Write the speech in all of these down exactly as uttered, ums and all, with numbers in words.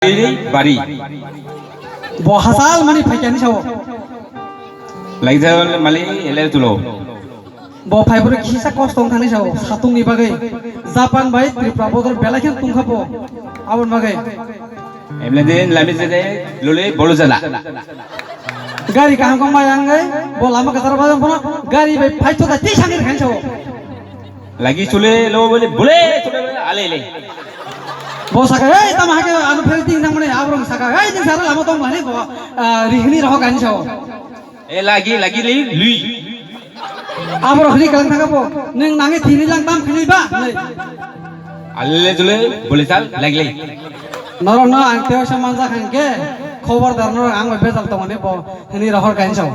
Bari. Bo hasal mani phaikani sao. Laijal mali ele tulo. Bo phaibrwi kisa kosto wngthani sao, satungni bagwi. Japan bai Tripura bodol belai khe tungkha bo. Aboni bagwi. Emle din lami jede lule bolu jala. Gari kaham kong bai ang gai, bo lama kasar ba bono gari bai phai to da tei sangir khan sao. Lagi chule lo bole bole chule bole ale le. Bo saka, "Ei, tamo hake ano pheri ting nang mane abrong saka, ei, ting sara lama tong mane bo, ah, rihini rohok ani sao." E lagi, lagi le lui. Abrok hini kalang thaka bo, "Neng nangi thini lang tam khini ba?" Nei. Ale le chule bole chal lagi le. Norok no ang teo sa manja khangke, khobor dar norok ang bai bejal tong mane bo hini rohor kain sao.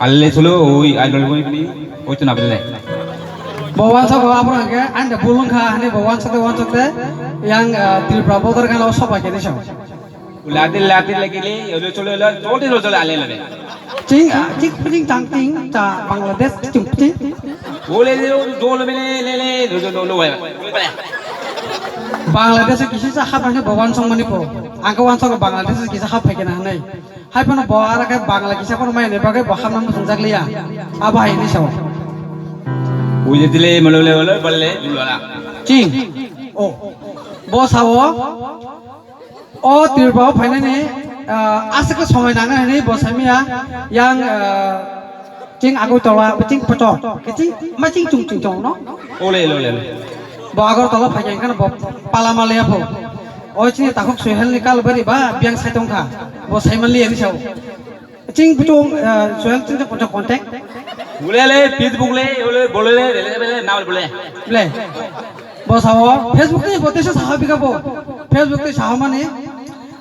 Alle solo oi ai lol boi bini oi to na bele. Bo wansok bo abro hake ande bulung kha hani bo wansok de wansok de yang, ah, Tripura bodor kan lo soba kene so. Ula de la de lagi le yo solo lo to de lo solo ale le. Ching, ah, ching ching chang ching cha Bangladesh ching ching. Ole de lo do lo bele le le lo lo lo. Bangladesh kisi sa hap hani bo wansok mani po. Angka wansok Bangladesh kisa hap phai kena hanai. Hai phano bo ara khe Bangla kisa phano mai ni bagwi bo hamna muchung jak liya. Abo hai ni sao. Ui je dile malo le malo balle dulala. Ching. O. Bo sao. O Tripura o phainani, ah, aswk khe somoi nang hinwi bo saimaya. Yang, ah, ching Agartala, ching Pochok, ching, ma ching chung ching chong no. Ole, ole, ole, ole. Bo Agartala phai khe bo pala ma le pho. O chini takhuk Sohel ni kal bari ba biang sai tong kha. Bo sai man li ani sao. Ching puchung, eh, Sohel ching ching contact. Ule le, Facebook le, ule bole le, le, le, le, na bole. Le. Bo sao, Facebook ni bo tesa saha bika bo. Facebook ni saha mani.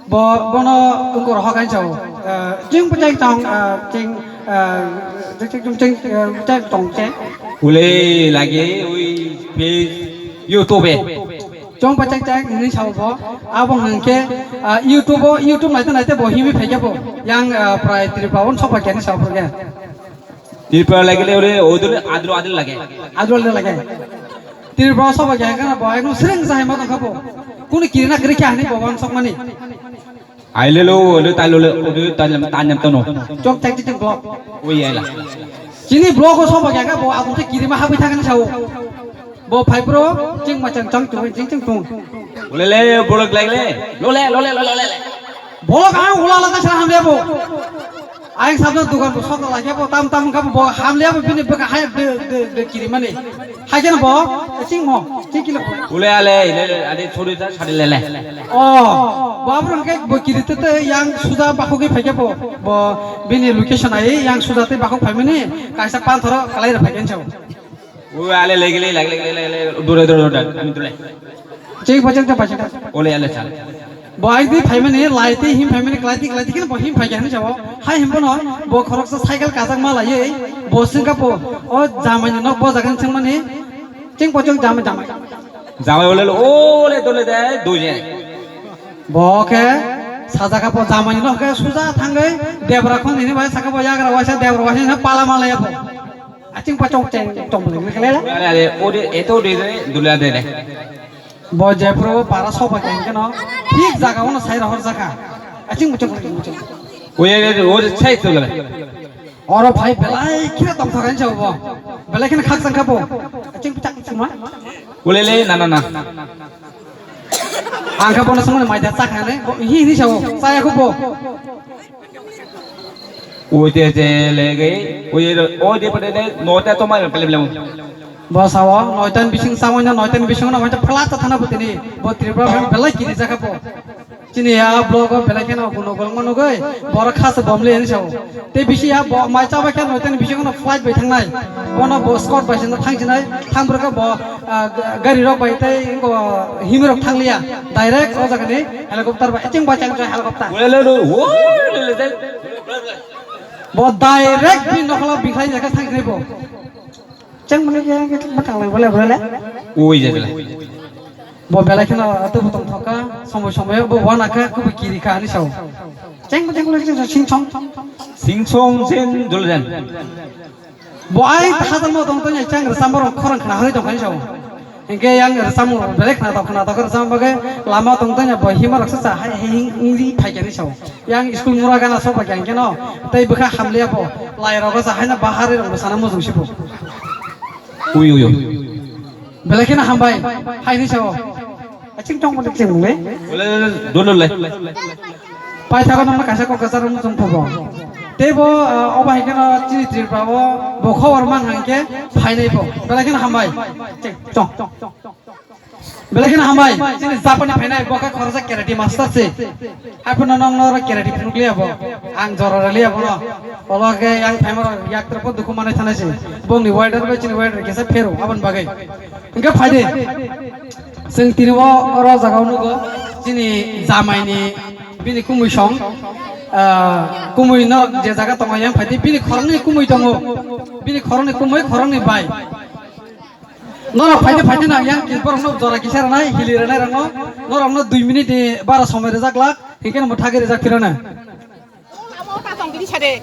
Bo, bono ungko rohok ai sao. Eh, ching puchai tong, eh, ching, eh, ching, ching, ching, eh, ching tong che. Ule lagi, ui, Facebook, YouTube. Chong pa chak chak hinwi sao bo. Abo hwnkhe, ah, YouTube o, YouTube naite naite bo himwi phaikhe bo. Yang, ah, prai Tripura on sokha khe hinwi sao bo khe. Tripura lagile ore odule adro adil lage. Adro adil lage. Tripura sokha khe kana bo ekdom sreng jahai ma tongkha bo. Kunu kirina kiri khe hani bo wan sokmani. Aile lo, lo, tai lo, lo, lo, tai lo, tai nyam tono. Chok chak chik chik blog. Oi, aila. Chini blog o sobo kya ka bo, abung se kirima habwi thangani sao. Bo phai bro, ching ma chang chang chung, ching ching chung. Ole le, blog lai le. Lo le, lo le, lo le, lo le. Blog ang ula la ta sa hamle bo. Aing sabna dukan bo sok la kya bo, tam tam ka bo, hamle bo bini baka hai de, de, de kirimani. Haikhe no bo, ching mo, ching kilo. Ule ale, ile, ale, ade chori ta sari lele. Oh, bo abro hwnkhe bo kiri te te yang suda bakhogwi phaikhe bo, bo bini location ai yang suda te bakhok phaimani, kaisa panthoro kalai rw phaikhe chao. Ule ale, legi, legi, legi, legi, legi, dure, dure, dure, ami dule. Ching bo ching ta phaikhe. Ule ale chal. Bo aidi phaimani, laiti him phaimani, klaiti, klaiti kino bo him phaikhe hinwi chao. Hai him bono, bo khoroksa cycle kajak ma laiwi, bo swngkha bo, o jamai ni nok bo jagan swngmani, Ching pochong jamai jamai. Jamai ole ole dole de duje. Bo khe sajaka po jamai no khe suja thangwi debra khon hini bai saka bo yagra waisa debra waisa hini pala mala ya bo. Aching pochong cheng tong bole khe lele. Are are ode eto de de dule de de. Bo jepro para soba khe no thik jaga ono sai rohor jaka. Aching pochong pochong. Oye oye oye sai to le. Oro phai belai kheno tongthok ani jabo bo. Belai kheno khakchang kha bo. Ching chak sima. Ulele na na na. Ang kha bono sumuni mai da chak hane. Bo hi ni sao. Saya kho bo. Ui te te lege. Ui oi de pade de no ta to mai pele pele. Bo sao noita ni bising sao na noita ni bising na mai ta phala ta thana bo tini. Bo Tripura belai kiri jakha bo. Chini ya blog o belai kheno guno golong manugoi, borok khasa bomle ani sao. Te bisi ya bo mai chaba khe noitani bisi kheno flight bai thangnai. Bono bo escort bai sino thangsinai, thangbrwkha bo, ah, ga-, gari rok bai tei bo himrok thangliya. Direct o jaga ni helicopter bai, cheng bai cheng helicopter. Wele le lo, wo, le le le. Bo direct bi nokla bikhlai jakha thangsinai bo. Cheng mani ke ke ma tang lai bole bole le. Ui je le. Bo belai kheno atubu tong thoka, somoi somoi bo wana kha, kubu kiri kha ani sao. Cheng cheng le cheng sing song. Sing song chen dul jen. Bo ai ta hajar mo tong tong cheng rasa mo rong khorang khna hoi tong ani sao. Hingke yang rwchapmung rok belai khnatok khnatok rwchapma bagwi lama tongthai no bo hima rok sa hai hai hing wngwi phaikha ni sao. Yang school mura gana sok phaikha hingke no tei bwkha hamliya bo lai rogo sa hai no bahari rok bwsana mujung sibo. Ui, ui, ui. Belai kheno hambai hai ni sao. Aching tong mo ching le. Wala, dolo le. Paithago nokno kaisa kok kwcharo muchung phubo. Teibo, ah, obo hai kheno chini Tripura o bo khobor man hangkhe phainai bo. Belai kheno hambai. Cheng, chong. Belai kheno hambai. Chini Japan ni phainai bo khe khoroksa karate master se. Haphano nokno oro karate phunukliya bo. Ang jora raliya bono. Olo khe yang phaimaro yaktra po dukhu manai thanai se. Bongni wider bai chini wider kisa phero aboni bagwi. Hingke phaidi. Chwng tini o oro jaga o nugo chini jamai ni bini kumui song, ah, kumui norok je jaga tongo yang phaidi bini khoroknwi kumui tongo, bini khoroknwi kumui khoroknwi bai. Norok phaidi phaidi nang yang ki borok no jora kisa rwnai hili rwnai rang no norok no dui minute ni bara somoi rwjak lak hingke no mwthagwi rwjak phirano. Amo ta tong bini sade.